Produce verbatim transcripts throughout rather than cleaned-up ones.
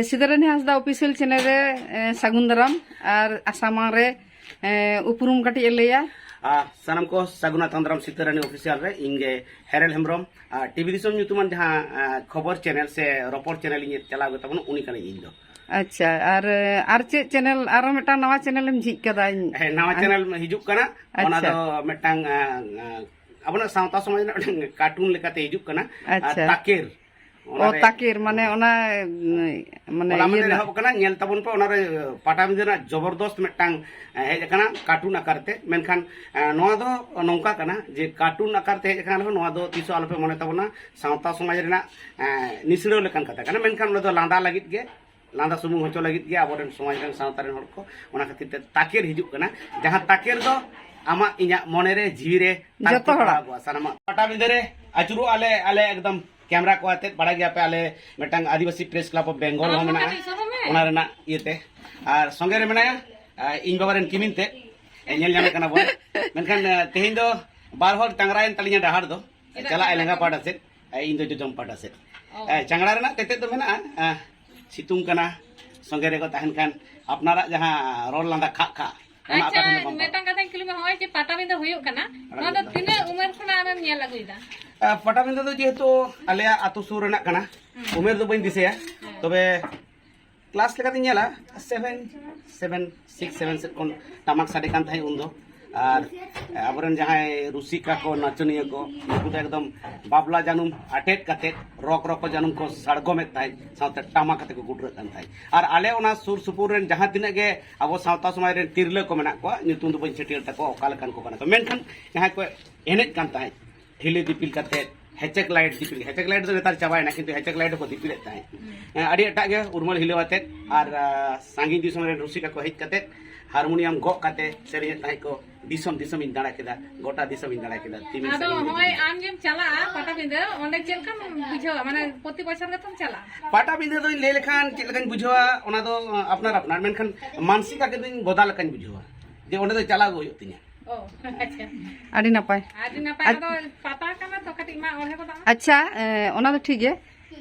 ᱥᱤᱫᱟᱹᱨᱟᱹᱱᱤ ᱦᱟᱸᱥᱫᱟ official channel ᱨᱮ ᱮ, ᱥᱟᱹᱜᱩᱱ ᱫᱟᱨᱟᱢ᱾ ᱟᱨ ᱟᱥᱟ ᱢᱟᱲᱟᱝ ᱨᱮ ᱮ, ᱩᱯᱨᱩᱢ ᱠᱟᱹᱴᱤᱡ ᱮ ᱞᱟᱹᱭᱟ᱾ ᱟᱨ ᱥᱟᱱᱟᱢ ᱠᱚ ᱥᱟᱹᱜᱩᱱ ᱟᱛᱟᱝ ᱫᱟᱨᱟᱢ ᱥᱤᱫᱟᱹᱨᱟᱹᱱᱤ ᱚᱯᱷᱤᱥᱤᱭᱟᱞ ᱨᱮ᱾ ᱤᱧ ᱜᱮ ᱦᱮᱨᱮᱞ ᱦᱮᱢᱵᱨᱚᱢ, ᱟᱨ ᱴᱤᱵᱷᱤ ᱫᱤᱥᱚᱢ ᱧᱩᱛᱩᱢᱟᱱ ᱡᱟᱦᱟᱸ ᱮ, ᱠᱷᱚᱵᱚᱨ ᱪᱮᱱᱮᱞ ᱥᱮ ᱨᱚᱯᱚᱲ ᱪᱮᱱᱮᱞ ᱤᱧ ᱪᱟᱞᱟᱣ ᱜᱮ ᱛᱟᱵᱚᱱᱟ, ᱩᱱᱤ ᱠᱟᱹᱱᱟᱹᱧ ᱤᱧ ᱫᱚ᱾ ᱟᱪᱪᱷᱟ, ᱟᱨ ᱟᱨ ᱪᱮᱫ ᱪᱮᱱᱮᱞ, ᱟᱨᱚ ᱢᱤᱫᱴᱟᱝ ᱱᱟᱣᱟ ᱪᱮᱱᱮᱞ ᱮᱢ ᱡᱷᱤᱡ ᱠᱟᱫᱟ? ᱤᱧ ᱦᱮᱸ, ᱱᱟᱣᱟ ᱟᱨ ᱪᱮᱱᱮᱞ ᱦᱤᱡᱩᱜ ᱠᱟᱱᱟ᱾ ᱚᱱᱟ ᱟᱪᱪᱷᱟ᱾ ᱫᱚ ᱢᱤᱫᱴᱟᱝ ᱮ, ᱮ, ᱟᱵᱚᱱᱟᱜ ᱥᱟᱶᱛᱟ ᱥᱚᱢᱟᱡᱽ ᱨᱮᱱᱟᱜ ᱢᱤᱫᱴᱟᱝ ᱠᱟᱨᱴᱩᱱ ᱞᱮᱠᱟᱛᱮ ᱦᱤᱡᱩᱜ ᱠᱟᱱᱟ᱾ ᱟᱨ ᱟᱪᱪᱷᱟ᱾ ᱛᱟᱠᱮᱨ, ᱚ, ᱚᱱᱟᱨᱮ ᱛᱟᱠᱮᱨ, ᱢᱟᱱᱮ ᱚᱱᱟ, ᱩᱢ, ᱢᱟᱱᱮ ᱦᱚᱞᱟ ᱤᱭᱟᱹ ᱢᱟᱫᱷᱮᱨ ᱨᱮᱱᱟᱜ᱾ ᱮᱦᱚᱵ ᱟᱠᱟᱱᱟ, ᱧᱮᱞ ᱛᱟᱵᱚᱱ ᱯᱮ᱾ ᱚᱱᱟᱨᱮ ᱯᱟᱴᱟᱵᱤᱸᱫᱟᱹ ᱨᱮᱱᱟᱜ ᱡᱚᱵᱚᱨᱫᱚᱥᱛ ᱢᱤᱫᱴᱟᱝ ᱮ, ᱦᱮᱡ ᱟᱠᱟᱱᱟ ᱠᱟᱨᱴᱩᱱ ᱟᱠᱟᱨ ᱛᱮ᱾ ᱢᱮᱱᱠᱷᱟᱱ ᱮ, ᱱᱚᱣᱟ ᱫᱚ ᱱᱚᱝᱠᱟ ᱠᱟᱱᱟ ᱡᱮ ᱠᱟᱨᱴᱩᱱ ᱟᱠᱟᱨ ᱛᱮ ᱦᱮᱡ ᱟᱠᱟᱱ ᱨᱮᱦᱚᱸ ᱱᱚᱣᱟ ᱫᱚ ᱛᱤᱥ ᱦᱚᱸ ᱟᱞᱚᱯᱮ ᱢᱚᱱᱮ ᱛᱟᱵᱚᱱᱟ ᱥᱟᱶᱛᱟ ᱥᱚᱢᱟᱡᱽ ᱨᱮᱱᱟᱜ ᱮ, ᱱᱤᱥᱲᱟᱹᱣ ᱞᱮᱠᱟᱱ ᱠᱟᱛᱷᱟ ᱠᱟᱱᱟ᱾ ᱢᱮᱱᱠᱷᱟᱱ ᱚᱱᱟ ᱫᱚ ᱞᱟᱸᱫᱟ ᱞᱟᱹᱜᱤᱫ ᱜᱮ, ᱞᱟᱸᱫᱟ ᱥᱩᱢᱩᱝ ᱦᱚᱪᱚ ᱞᱟᱹᱜᱤᱫ ᱜᱮ ᱟᱵᱚᱨᱮᱱ ᱥᱚᱢᱟᱡᱽ ᱨᱮᱱ ᱥᱟᱶᱛᱟ ᱨᱮᱱ ᱦᱚᱲ ᱠᱚ᱾ ᱚᱱᱟ ᱠᱷᱟᱹᱛᱤᱨ ᱛᱮ ᱛᱟᱠᱮᱨ ᱦᱤᱡᱩᱜ ᱠᱟᱱᱟ, ᱡᱟᱦᱟᱸ ᱛᱟᱠᱮᱨ ᱫᱚ ᱟᱢᱟᱜ ᱤᱧᱟᱹᱜ ᱢᱚᱱᱮ ᱨᱮ, ᱡᱤᱣᱤ ᱨᱮ ᱡᱚᱛᱚ ᱛᱟᱨᱠᱳ ᱦᱚᱲᱟᱜ᱾ ᱯᱟᱲᱟᱣ ᱠᱚᱜᱼᱟ ᱥᱟᱱᱟᱢᱟᱜ᱾ ᱯᱟᱴᱟᱵᱤᱸᱫᱟᱹ ᱨᱮ ᱟᱹᱪᱩᱨᱚᱜ ᱟᱞᱮ, ᱟᱞᱮ ᱮᱠᱫᱚᱢ ᱠᱮᱢᱨᱟ ᱠᱚ ᱟᱛᱮᱫ᱾ ᱵᱟᱲᱟᱭ ᱜᱮᱭᱟᱯᱮ, ᱟᱞᱮ ᱢᱤᱫᱴᱟᱝ ᱟᱹᱫᱤᱵᱟᱹᱥᱤ ᱯᱨᱮᱥ ᱠᱞᱟᱵᱽ ᱚᱯᱷ ᱵᱮᱝᱜᱚᱞ ᱦᱚᱸ ᱢᱮᱱᱟᱜᱼᱟ, ᱚᱱᱟ ᱨᱮᱱᱟᱜ ᱤᱭᱟᱹᱛᱮ᱾ ᱟᱨ ᱥᱚᱸᱜᱮ ᱨᱮ ᱢᱮᱱᱟᱭᱟ ᱮ, ᱤᱧ ᱵᱟᱵᱟ ᱨᱮᱱ ᱠᱤᱢᱤᱱ ᱛᱮ, ᱮ, ᱧᱮᱞ ᱧᱟᱢᱮᱫ ᱠᱟᱱᱟ ᱵᱚᱱ᱾ ᱢᱮᱱᱠᱷᱟᱱ ᱮ, ᱛᱮᱦᱮᱧ ᱫᱚ ᱵᱟᱨ ᱦᱚᱲ ᱪᱟᱝᱲᱟᱭᱮᱱ ᱛᱟᱹᱞᱤᱧᱟ ᱰᱟᱦᱟᱨ ᱫᱚ᱾ ᱪᱮᱫᱟᱜ ᱪᱟᱞᱟᱜ ᱟᱭ ᱞᱮᱸᱜᱟ ᱯᱟᱦᱴᱟ ᱥᱮᱫ, ᱮ, ᱤᱧ ᱫᱚ ᱡᱚᱡᱚᱢ ᱯᱟᱦᱴᱟ ᱥᱮᱫ᱾ ᱚ᱾ ᱮ, ᱪᱟᱝᱲᱟ ᱨᱮᱱᱟᱜ ᱛᱮᱛᱮᱫ ᱫᱚ ᱢᱮᱱᱟᱜᱼᱟ, ᱮ, ᱥᱤᱛᱩᱝ ᱠᱟᱱᱟ, ᱥᱚᱸᱜᱮ ᱨᱮᱠᱚ ᱛᱟᱦᱮᱱ ᱠᱷᱟᱱ ᱟᱯᱱᱟᱨᱟᱜ ᱡᱟᱦᱟᱸ ᱨᱚᱲ ᱞᱟᱸᱫᱟ ᱠᱷᱟᱜ ᱠᱷᱟᱜ, ᱚᱱᱟ ᱟᱪᱪᱷᱟ, ᱟᱠᱚ ᱴᱷᱮᱱ ᱦᱚᱸ ᱵᱟᱝ ᱢᱤᱫᱴᱟᱝ ᱠᱟᱛᱷᱟᱧ ᱠᱩᱞᱤ ᱢᱮᱭᱟ, ᱦᱚᱸᱜᱼᱚᱭ ᱡᱮ ᱯᱟᱴᱟᱵᱤᱸᱫᱟᱹ ᱦᱩᱭᱩᱜ ᱠᱟᱱᱟ, ᱱᱚᱣᱟ ᱫᱚ ᱯᱟᱴᱟᱵᱤᱸᱫᱟᱹ᱾ ᱛᱤᱱᱟᱹᱜ ᱩᱢᱮᱨ ᱠᱷᱚᱱᱟᱜ ᱟᱢᱮᱢ ᱧᱮᱞ ᱟᱹᱜᱩᱭᱮᱫᱟ? ᱮ, ᱯᱟᱴᱟᱵᱤᱸᱫᱟᱹ ᱫᱚ ᱡᱮᱦᱮᱛᱩ ᱟᱞᱮᱭᱟᱜ ᱟᱛᱳ ᱥᱩᱨ ᱨᱮᱱᱟᱜ ᱠᱟᱱᱟ, ᱦᱩᱸ᱾ ᱩᱢᱮᱨ ᱫᱚ ᱵᱟᱹᱧ ᱫᱤᱥᱟᱹᱭᱟ, ᱦᱮᱸ᱾ ᱛᱚᱵᱮ ᱠᱞᱟᱥ ᱞᱮᱠᱟᱛᱤᱧ ᱧᱮᱞᱟ, ᱥᱮᱵᱷᱮᱱ, ᱥᱮᱵᱷᱮᱱ, ᱥᱤᱠᱥ, ᱥᱮᱵᱷᱮᱱ ᱥᱮᱫ ᱠᱷᱚᱱ ᱴᱟᱢᱟᱠ ᱥᱟᱰᱮ ᱠᱟᱱ ᱛᱟᱦᱮᱸᱫ ᱩᱱᱫᱚ᱾ ᱟᱨ ᱟᱵᱚᱨᱮᱱ ᱡᱟᱦᱟᱸᱭ ᱨᱩᱥᱤᱠᱟ ᱠᱚ, ᱱᱟᱪᱚᱱᱤᱭᱟᱹ ᱠᱚ, ᱩᱱᱠᱩ ᱫᱚ ᱮᱠᱫᱚᱢ ᱵᱟᱵᱞᱟ ᱡᱟᱹᱱᱩᱢ ᱟᱴᱮᱫ ᱠᱟᱛᱮᱫ ᱨᱚᱠ ᱨᱚᱠᱚ ᱡᱟᱹᱱᱩᱢ ᱠᱚ ᱥᱟᱲᱜᱚᱢᱮᱫ ᱛᱟᱦᱮᱸᱫ, ᱥᱟᱶᱛᱮ ᱴᱟᱢᱟᱠ ᱠᱟᱛᱮ ᱠᱚ ᱠᱩᱴᱨᱟᱹᱜ ᱠᱟᱱ ᱛᱟᱦᱮᱸᱫ᱾ ᱟᱨ ᱟᱞᱮ ᱚᱱᱟ ᱥᱩᱨ ᱥᱩᱯᱩᱨ ᱨᱮᱱ ᱡᱟᱦᱟᱸ ᱛᱤᱱᱟᱹᱜ ᱜᱮ ᱟᱵᱚ ᱥᱟᱶᱛᱟ ᱥᱚᱢᱟᱡᱽ ᱨᱮᱱ ᱛᱤᱨᱞᱟᱹ ᱠᱚ ᱢᱮᱱᱟᱜ ᱠᱚᱣᱟ, ᱧᱩᱛᱩᱢ ᱫᱚ ᱵᱟᱹᱧ ᱪᱷᱟᱹᱴᱭᱟᱹᱨ ᱛᱟᱠᱚᱣᱟ, ᱚᱠᱟ ᱞᱮᱠᱟᱱ ᱠᱚ ᱠᱟᱱᱟ ᱠᱚ, ᱢᱮᱱᱠᱷᱟᱱ ᱡᱟᱦᱟᱸᱭ ᱠᱚ ᱮᱱᱮᱡ ᱠᱟᱱ ᱛᱟᱦᱮᱸᱫ, ᱦᱤᱞᱤ ᱫᱤᱯᱤᱞ ᱠᱟᱛᱮᱫ, ᱦᱮᱪᱮᱠ ᱞᱟᱭᱤᱴ ᱫᱤᱯᱤᱞ, ᱦᱮᱪᱮᱠ ᱞᱟᱭᱤᱴ ᱫᱚ ᱱᱮᱛᱟᱨ ᱪᱟᱵᱟᱭᱮᱱᱟ, ᱠᱤᱱᱛᱩ ᱦᱮᱪᱮᱠ ᱞᱟᱭᱤᱴ ᱦᱚᱸᱠᱚ ᱫᱤᱯᱤᱞᱮᱫ ᱛᱟᱦᱮᱸᱫ᱾ ᱦᱩᱸ᱾ ᱮᱸ, ᱟᱹᱰᱤ ᱮᱴᱟᱜ ᱜᱮ ᱩᱨᱢᱟᱹᱞ ᱦᱤᱞᱟᱹᱣ ᱟᱛᱮᱫ, ᱟᱨ, ᱟ, ᱥᱟᱺᱜᱤᱧ ᱫᱤᱥᱚᱢ ᱨᱮᱱ ᱨᱩᱥᱤᱠᱟ ᱠᱚ ᱦᱮᱡ ᱠᱟᱛᱮᱫ ᱦᱟᱨᱢᱳᱱᱤᱭᱟᱢ ᱜᱚᱜ ᱠᱟᱛᱮ ᱥᱮᱨᱮᱧᱮᱫ ᱛᱟᱦᱮᱸᱫ ᱠᱚ, "ᱫᱤᱥᱚᱢ ᱫᱤᱥᱚᱢ ᱤᱧ ᱫᱟᱬᱟ ᱠᱮᱫᱟ, ᱜᱚᱴᱟ ᱫᱤᱥᱚᱢ ᱤᱧ ᱫᱟᱬᱟ ᱠᱮᱫᱟ, ᱛᱤᱢᱤᱧ ᱟᱫᱚ ᱥᱟᱺᱜᱤᱧ ᱦᱚᱸᱜᱼᱚᱭ ᱤᱫᱤ ᱠᱮᱫᱟ᱾" ᱟᱢ ᱡᱮᱢ ᱪᱟᱞᱟᱜᱼᱟ ᱯᱟᱴᱟᱵᱤᱸᱫᱟᱹ, ᱚᱸᱰᱮ ᱪᱮᱫ ᱞᱮᱠᱟᱢ ᱵᱩᱡᱷᱟᱹᱣᱟ? ᱢᱟᱱᱮ, ᱯᱨᱚᱛᱤ ᱵᱚᱪᱷᱚᱨ ᱜᱮᱛᱚᱢ ᱪᱟᱞᱟᱜᱼᱟ? ᱯᱟᱴᱟᱵᱤᱸᱫᱟᱹ ᱫᱚᱧ ᱞᱟᱹᱭ ᱞᱮᱠᱷᱟᱱ ᱪᱮᱫ ᱞᱮᱠᱟᱧ ᱵᱩᱡᱷᱟᱹᱣᱟ, ᱚᱱᱟ ᱫᱚ, ᱟ, ᱟᱯᱱᱟᱨ ᱟᱯᱱᱟᱨ, ᱢᱮᱱᱠᱷᱟᱱ ᱢᱟᱱᱥᱤᱠ ᱟᱜᱮ ᱫᱚᱧ ᱵᱚᱫᱟ ᱞᱮᱠᱟᱧ ᱵᱩᱡᱷᱟᱹᱣᱟ ᱡᱮ ᱚᱸᱰᱮ ᱫᱚ ᱪᱟᱞᱟᱣ ᱜᱮ ᱦᱩᱭᱩᱜ ᱛᱤᱧᱟ᱾ ᱚ, ᱟᱪᱪᱷᱟ᱾ ᱟᱹᱰᱤ ᱱᱟᱯᱟᱭ᱾ ᱟᱹᱰᱤ ᱱᱟᱯᱟᱭ᱾ ᱟᱪ- ᱟᱫᱚ ᱯᱟᱛᱟ ᱠᱟᱱᱟ ᱛᱚ, ᱠᱟᱹᱴᱤᱡ ᱢᱟ ᱚᱬᱦᱮ ᱜᱚᱫᱚᱜ ᱢᱮ᱾ ᱟᱪᱪᱷᱟ, ᱮ, ᱚᱱᱟ ᱫᱚ ᱴᱷᱤᱠ ᱜᱮ᱾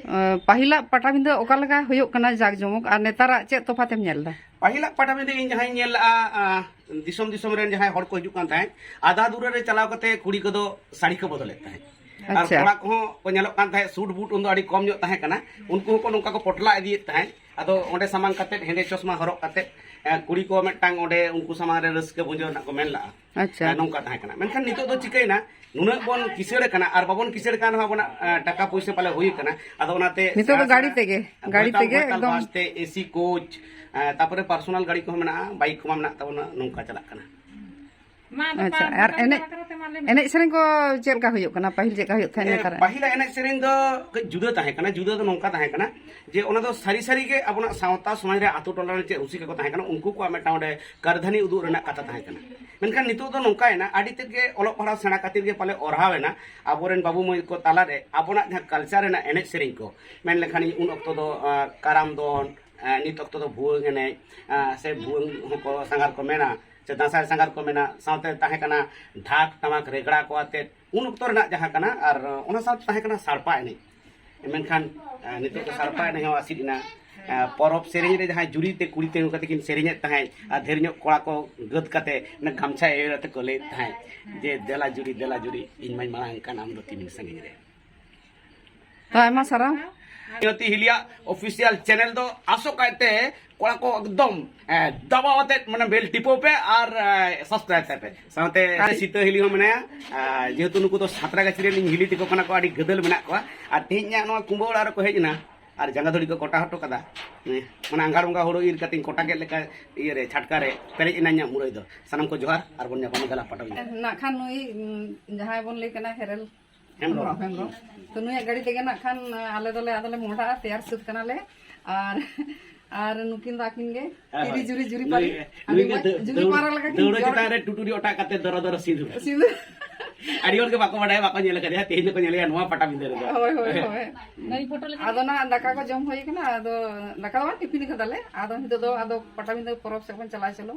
ᱯᱟᱹᱦᱤᱞᱟᱜ ᱯᱟᱴᱟᱵᱤᱸᱫᱟᱹ ᱚᱠᱟ ᱞᱮᱠᱟ ᱦᱩᱭᱩᱜ ᱠᱟᱱᱟ ᱡᱟᱠ ᱡᱚᱢᱚᱠ, ᱟᱨ ᱱᱮᱛᱟᱨᱟᱜ ᱪᱮᱫ ᱛᱚᱯᱷᱟᱛ ᱮᱢ ᱧᱮᱞ ᱮᱫᱟ? ᱯᱟᱹᱦᱤᱞᱟᱜ ᱯᱟᱴᱟᱵᱤᱸᱫᱟᱹ ᱤᱧ ᱡᱟᱦᱟᱸᱧ ᱧᱮᱞ ᱞᱟᱜᱼᱟ, ᱟᱸ, ᱫᱤᱥᱚᱢ ᱫᱤᱥᱚᱢ ᱨᱮᱱ ᱡᱟᱦᱟᱸᱭ ᱦᱚᱲ ᱠᱚ ᱦᱤᱡᱩᱜ ᱠᱟᱱ ᱛᱟᱦᱮᱸᱫ, ᱟᱫᱷᱟ ᱫᱩᱨᱟᱹ ᱨᱮ ᱪᱟᱞᱟᱣ ᱠᱟᱛᱮ ᱠᱩᱲᱤ ᱠᱚᱫᱚ ᱥᱟᱹᱲᱤ ᱠᱚ ᱵᱚᱫᱚᱞᱮᱫ ᱛᱟᱦᱮᱸᱫ᱾ ᱟᱨ ᱟᱪᱪᱷᱟ᱾ ᱠᱚᱲᱟ ᱠᱚᱦᱚᱸ ᱠᱚ ᱧᱮᱞᱚᱜ ᱠᱟᱱ ᱛᱟᱦᱮᱸᱫ, ᱥᱩᱴ ᱵᱩᱴ ᱩᱱᱫᱚ ᱟᱹᱰᱤ ᱠᱚᱢ ᱧᱚᱜ ᱛᱟᱦᱮᱸ ᱠᱟᱱᱟ, ᱩᱱᱠᱩ ᱦᱚᱸᱠᱚ ᱱᱚᱝᱠᱟ ᱠᱚ ᱯᱚᱴᱞᱟ ᱤᱫᱤᱭᱮᱫ ᱛᱟᱦᱮᱸᱫ᱾ ᱟᱫᱚ ᱚᱸᱰᱮ ᱥᱟᱢᱟᱝ ᱠᱟᱛᱮ, ᱦᱮᱸᱫᱮ ᱪᱚᱥᱢᱟ ᱦᱚᱨᱚᱜ ᱠᱟᱛᱮ, ᱮᱸ, ᱠᱩᱲᱤ ᱠᱚ ᱢᱤᱫᱴᱟᱝ ᱚᱸᱰᱮ ᱩᱱᱠᱩ ᱥᱟᱢᱟᱝ ᱨᱮ ᱨᱟᱹᱥᱠᱟᱹ ᱵᱩᱡᱷᱟᱹᱣ ᱨᱮᱱᱟᱜ ᱠᱚ ᱢᱮᱱ ᱞᱟᱜᱼᱟ᱾ ᱟᱪᱪᱷᱟ᱾ ᱮᱸ, ᱱᱚᱝᱠᱟ ᱛᱟᱦᱮᱸ ᱠᱟᱱᱟ᱾ ᱢᱮᱱᱠᱷᱟᱱ ᱱᱤᱛᱚᱜ ᱫᱚ ᱪᱤᱠᱟᱹᱭᱮᱱᱟ, ᱱᱩᱱᱟᱹᱜ ᱵᱚᱱ ᱠᱤᱥᱟᱹᱬ ᱟᱠᱟᱱᱟ ᱟᱨ ᱵᱟᱵᱚᱱ ᱠᱤᱥᱟᱹᱬ ᱠᱟᱱ ᱨᱮᱦᱚᱸ ᱟᱵᱚᱱᱟᱜ, ᱮᱸ, ᱴᱟᱠᱟ ᱯᱩᱭᱥᱟᱹ ᱯᱟᱞᱮ ᱦᱩᱭ ᱟᱠᱟᱱᱟ᱾ ᱟᱫᱚ ᱚᱱᱟᱛᱮ ᱱᱤᱛᱚᱜ ᱫᱚ ᱥᱮᱬᱟ ᱜᱟᱹᱰᱤ ᱥᱮᱬᱟ ᱛᱮᱜᱮ, ᱜᱟᱹᱰᱤ ᱵᱷᱚᱭᱛᱟᱞ ᱛᱮᱜᱮ ᱵᱷᱚᱭᱛᱟᱞ ᱮᱠᱫᱚᱢ᱾ ᱵᱟᱥ ᱛᱮ, ᱮ ᱥᱤ ᱠᱳᱪ, ᱮᱸ, ᱛᱟᱯᱚᱨᱮ ᱯᱟᱨᱥᱚᱱᱟᱞ ᱜᱟᱹᱰᱤ ᱠᱚᱦᱚᱸ ᱢᱮᱱᱟᱜᱼᱟ, ᱵᱟᱭᱤᱠ ᱠᱚᱢᱟ ᱢᱮᱱᱟᱜ ᱛᱟᱵᱚᱱᱟ, ᱱᱚᱝᱠᱟ ᱪᱟᱞᱟᱜ ᱠᱟᱱᱟ᱾ ᱢᱟ, ᱟᱫᱚ ᱟᱪᱪᱷᱟ, ᱯᱟ-, ᱟᱨ ᱵᱟᱠᱷᱟᱱ ᱮᱱᱮᱡ, ᱵᱟᱠᱷᱨᱟ ᱛᱮ ᱢᱟ ᱞᱟᱹᱭ ᱢᱮ᱾ ᱮᱱᱮᱡ ᱥᱮᱨᱮᱧ ᱠᱚ ᱪᱮᱫ ᱞᱮᱠᱟ ᱦᱩᱭᱩᱜ ᱠᱟᱱᱟ? ᱯᱟᱹᱦᱤᱞ ᱪᱮᱫ ᱞᱮᱠᱟ ᱦᱩᱭᱩᱜ ᱛᱟᱦᱮᱸᱫ, ᱮ, ᱱᱮᱛᱟᱨᱟᱜ? ᱯᱟᱹᱦᱤᱞᱟᱜ ᱮᱱᱮᱡ ᱥᱮᱨᱮᱧ ᱫᱚ ᱠᱟᱹᱡ ᱡᱩᱫᱟᱹ ᱛᱟᱦᱮᱸ ᱠᱟᱱᱟ᱾ ᱡᱩᱫᱟᱹ ᱫᱚ ᱱᱚᱝᱠᱟ ᱛᱟᱦᱮᱸ ᱠᱟᱱᱟ ᱡᱮ ᱚᱱᱟ ᱫᱚ ᱥᱟᱹᱨᱤ ᱥᱟᱹᱨᱤ ᱜᱮ ᱟᱵᱚᱱᱟᱜ ᱥᱟᱶᱛᱟ ᱥᱚᱢᱟᱡᱽ ᱨᱮ ᱟᱛᱳ ᱴᱚᱞᱟ ᱨᱮ ᱪᱮᱫ ᱨᱩᱥᱤᱠᱟ ᱠᱚ ᱛᱟᱦᱮᱸ ᱠᱟᱱᱟ, ᱩᱱᱠᱩ ᱠᱚᱣᱟᱜ ᱢᱤᱫᱴᱟᱝ ᱚᱸᱰᱮ ᱠᱟᱨᱫᱷᱟᱹᱱᱤ ᱩᱫᱩᱜ ᱨᱮᱱᱟᱜ ᱠᱟᱛᱷᱟ ᱛᱟᱦᱮᱸ ᱠᱟᱱᱟ᱾ ᱢᱮᱱᱠᱷᱟᱱ ᱱᱤᱛᱚᱜ ᱫᱚ ᱱᱚᱝᱠᱟᱭᱮᱱᱟ, ᱟᱹᱰᱤ ᱛᱮᱫ ᱜᱮ ᱚᱞᱚᱜ ᱯᱟᱲᱦᱟᱣ ᱥᱮᱬᱟ ᱠᱷᱟᱹᱛᱤᱨ ᱜᱮ ᱯᱟᱞᱮ ᱚᱨᱦᱟᱣ ᱮᱱᱟ, ᱟᱵᱚᱨᱮᱱ ᱵᱟᱹᱵᱩ ᱢᱟᱹᱭ ᱠᱚ ᱛᱟᱞᱟᱨᱮ ᱟᱵᱚᱱᱟᱜ ᱡᱟᱦᱟᱸ ᱠᱟᱞᱪᱟᱨ ᱨᱮᱱᱟᱜ ᱮᱱᱮᱡ ᱥᱮᱨᱮᱧ ᱠᱚ, ᱢᱮᱱ ᱞᱮᱠᱷᱟᱱ ᱩᱱ ᱚᱠᱛᱚ ᱫᱚ, ᱟᱸ, ᱠᱟᱨᱟᱢ ᱫᱚᱱ, ᱟᱸ, ᱱᱤᱛ ᱚᱠᱛᱚ ᱫᱚ ᱵᱷᱩᱣᱟᱹᱝ ᱮᱱᱮᱡ, ᱟᱸ, ᱥᱮ ᱵᱷᱩᱣᱟᱹᱝ ᱦᱚᱸᱠᱚ ᱥᱟᱸᱜᱷᱟᱨ ᱠᱚ ᱢᱮᱱᱟ, ᱥᱮ ᱫᱟᱸᱥᱟᱭ ᱥᱟᱸᱜᱷᱟᱨ ᱠᱚ ᱢᱮᱱᱟ, ᱥᱟᱶᱛᱮ ᱛᱟᱦᱮᱸ ᱠᱟᱱᱟ ᱰᱷᱟᱠ, ᱴᱟᱢᱟᱠ, ᱨᱮᱜᱽᱲᱟ ᱠᱚ ᱟᱛᱮᱫ ᱩᱱ ᱚᱠᱛᱚ ᱨᱮᱱᱟᱜ ᱡᱟᱦᱟᱸ ᱠᱟᱱᱟ, ᱟᱨ ᱚᱱᱟ ᱥᱟᱶᱛᱮ ᱛᱟᱦᱮᱸ ᱠᱟᱱᱟ ᱥᱟᱲᱯᱟ ᱮᱱᱮᱡ᱾ ᱢᱮᱱᱠᱷᱟᱱ, ᱟᱸ, ᱱᱤᱛᱚᱜ ᱫᱚ ᱥᱟᱲᱯᱟ ᱮᱱᱮᱡ ᱦᱚᱸ ᱟᱥᱤᱫ ᱮᱱᱟ᱾ ᱟᱸ, ᱯᱚᱨᱚᱵᱽ ᱥᱮᱨᱮᱧ ᱨᱮ ᱡᱟᱦᱟᱸᱭ ᱡᱩᱨᱤ ᱛᱮ ᱠᱩᱲᱤ ᱛᱤᱸᱜᱩ ᱠᱟᱛᱮ ᱠᱤᱱ ᱥᱮᱨᱮᱧᱮᱫ ᱛᱟᱦᱮᱸᱫ, ᱟᱨ ᱰᱷᱮᱨ ᱧᱚᱜ ᱠᱚᱲᱟ ᱠᱚ ᱜᱟᱹᱫ ᱠᱟᱛᱮ ᱚᱱᱟ ᱜᱟᱢᱪᱷᱟ ᱮᱭᱚᱨ ᱟᱛᱮ ᱠᱚ ᱞᱟᱹᱭᱮᱫ ᱛᱟᱦᱮᱸᱫ ᱡᱮ, "ᱫᱮᱞᱟ ᱡᱩᱨᱤ, ᱫᱮᱞᱟ ᱡᱩᱨᱤ, ᱤᱧ ᱢᱟᱧ ᱢᱟᱲᱟᱝ ᱟᱠᱟᱱ, ᱟᱢ ᱫᱚ ᱛᱤᱢᱤᱱ ᱥᱟᱺᱜᱤᱧ ᱨᱮ?" ᱛᱚ, ᱟᱭᱢᱟ ᱥᱟᱨᱦᱟᱣ᱾ ᱡᱳᱛᱤ ᱦᱤᱞᱤᱭᱟᱜ ᱚᱯᱷᱤᱥᱤᱭᱟᱞ ᱪᱮᱱᱮᱞ ᱫᱚ ᱟᱥᱚᱜ ᱠᱟᱭᱛᱮ ᱠᱚᱲᱟ ᱠᱚ ᱮᱠᱫᱚᱢ, ᱮ, ᱫᱟᱵᱟᱣ ᱟᱛᱮᱫ, ᱢᱟᱱᱮ, ᱵᱮᱞ ᱴᱤᱯᱟᱹᱣ ᱯᱮ ᱟᱨ, ᱮ, ᱥᱟᱵᱥᱠᱨᱟᱭᱤᱵ ᱛᱟᱭ ᱯᱮ᱾ ᱥᱟᱶᱛᱮ ᱟᱨ ᱥᱤᱛᱟᱹ ᱦᱤᱞᱤ ᱦᱚᱸ ᱢᱮᱱᱟᱭᱟ᱾ ᱟᱨ ᱡᱮᱦᱮᱛᱩ ᱱᱩᱠᱩ ᱫᱚ ᱥᱟᱸᱛᱨᱟᱜᱟᱹᱪᱷᱤ ᱨᱮᱱ ᱤᱧ ᱦᱤᱞᱤ ᱛᱟᱠᱚ ᱠᱟᱱᱟ ᱠᱚ, ᱟᱹᱰᱤ ᱜᱟᱹᱫᱟᱹᱞ ᱢᱮᱱᱟᱜ ᱠᱚᱣᱟ᱾ ᱟᱨ ᱛᱮᱦᱮᱧ ᱤᱧᱟᱹᱜ ᱱᱚᱣᱟ ᱠᱩᱢᱵᱟᱹ ᱚᱲᱟᱜ ᱨᱮᱠᱚ ᱦᱮᱡ ᱮᱱᱟ ᱟᱨ ᱡᱟᱸᱜᱟ ᱫᱷᱩᱲᱤ ᱠᱚ ᱠᱚᱴᱟ ᱦᱚᱴᱚ ᱠᱟᱫᱟ᱾ ᱦᱮᱸ, ᱢᱟᱱᱮ, ᱟᱸᱜᱷᱟᱲ ᱵᱚᱸᱜᱟ ᱦᱳᱲᱳ ᱤᱨ ᱠᱟᱛᱮᱧ ᱠᱚᱴᱟ ᱠᱮᱫ ᱞᱮᱠᱟ, ᱤᱭᱟᱹ ᱨᱮ, ᱪᱷᱟᱴᱠᱟ ᱨᱮ ᱯᱮᱨᱮᱡ ᱮᱱᱟ ᱤᱧᱟᱹᱜ ᱢᱩᱨᱟᱹᱭ ᱫᱚ᱾ ᱥᱟᱱᱟᱢ ᱠᱚ ᱡᱚᱦᱟᱨ ᱟᱨ ᱵᱚᱱ ᱧᱟᱯᱟᱢᱟ ᱫᱮᱞᱟ ᱯᱟᱴᱟᱵᱤᱸᱫᱟᱹ᱾ ᱱᱟᱜ ᱠᱷᱟᱱ ᱱᱩᱭ, ᱩᱸ, ᱡᱟᱦᱟᱸᱭ ᱵᱚᱱ ᱞᱟᱹᱭ ᱠᱟᱱᱟ ᱦᱮᱨᱮᱞ ᱦᱮᱢᱵᱨᱚᱢ᱾ ᱦᱮᱢᱵᱨᱚᱢ, ᱦᱮᱢᱵᱨᱚᱢ᱾ ᱛᱚ, ᱱᱩᱭᱟᱜ ᱜᱟᱹᱰᱤ ᱛᱮᱜᱮ ᱱᱟᱜ ᱠᱷᱟᱱ, ᱟ, ᱟᱞᱮ ᱫᱚᱞᱮ, ᱟᱫᱚᱞᱮ ᱢᱚᱦᱰᱟᱜᱼᱟ, ᱛᱮᱭᱟᱨ ᱥᱟᱹᱛ ᱠᱟᱱᱟᱞᱮ᱾ ᱟᱨ, ᱟᱨ ᱱᱩᱠᱤᱱ ᱫᱚ ᱟᱹᱠᱤᱱ ᱜᱮ ᱦᱮᱸ, ᱦᱤᱨᱤ ᱦᱳᱭ᱾ ᱡᱩᱨᱤ ᱡᱩᱨᱤ ᱱᱩᱭ, ᱯᱟᱨᱤ᱾ ᱟᱹᱰᱤ ᱱᱩᱭ ᱜᱮ ᱢᱚᱡᱽ ᱫᱟᱹ-, ᱡᱩᱨᱤ ᱫᱟᱹᱣᱲᱟᱹ ᱯᱟᱨᱟ ᱞᱮᱠᱟ ᱠᱤᱱ ᱫᱟᱹᱣᱲᱟᱹ ᱡᱚᱲ ᱪᱮᱛᱟᱱ ᱨᱮ ᱴᱩᱴᱩᱨᱤ ᱚᱴᱟᱜ ᱠᱟᱛᱮ ᱫᱚᱨᱚ ᱫᱚᱨᱚ ᱥᱤᱸᱫᱩᱨ᱾ ᱥᱤᱸᱫᱩᱨ᱾ ᱟᱹᱰᱤ ᱦᱚᱲ ᱜᱮ ᱵᱟᱠᱚ ᱵᱟᱰᱟᱭᱟ, ᱵᱟᱠᱚ ᱧᱮᱞ ᱟᱠᱟᱫᱮᱭᱟ, ᱛᱮᱦᱮᱧ ᱫᱚᱠᱚ ᱧᱮᱞᱮᱭᱟ ᱱᱚᱣᱟ ᱯᱟᱴᱟᱵᱤᱸᱫᱟᱹ ᱨᱮᱫᱚ᱾ ᱦᱳᱭ, ᱦᱳᱭ, ᱦᱳᱭ᱾ ᱱᱩᱭ ᱯᱷᱳᱴᱳ ᱞᱮᱠᱟ ᱟᱫᱚ ᱱᱟᱜ ᱫᱟᱠᱟ ᱠᱚ ᱡᱚᱢ ᱦᱩᱭ ᱠᱟᱱᱟ, ᱟᱫᱚ ᱫᱟᱠᱟ ᱫᱚ ᱵᱟᱝ, ᱴᱤᱯᱷᱤᱱ ᱠᱟᱫᱟᱞᱮ᱾ ᱟᱫᱚ ᱱᱤᱛᱚᱜ ᱫᱚ ᱟᱫᱚ ᱯᱟᱴᱟᱵᱤᱸᱫᱟᱹ ᱯᱚᱨᱚᱵᱽ ᱥᱮᱫ ᱵᱚᱱ ᱪᱟᱞᱟᱜᱼᱟ, ᱪᱚᱞᱚ᱾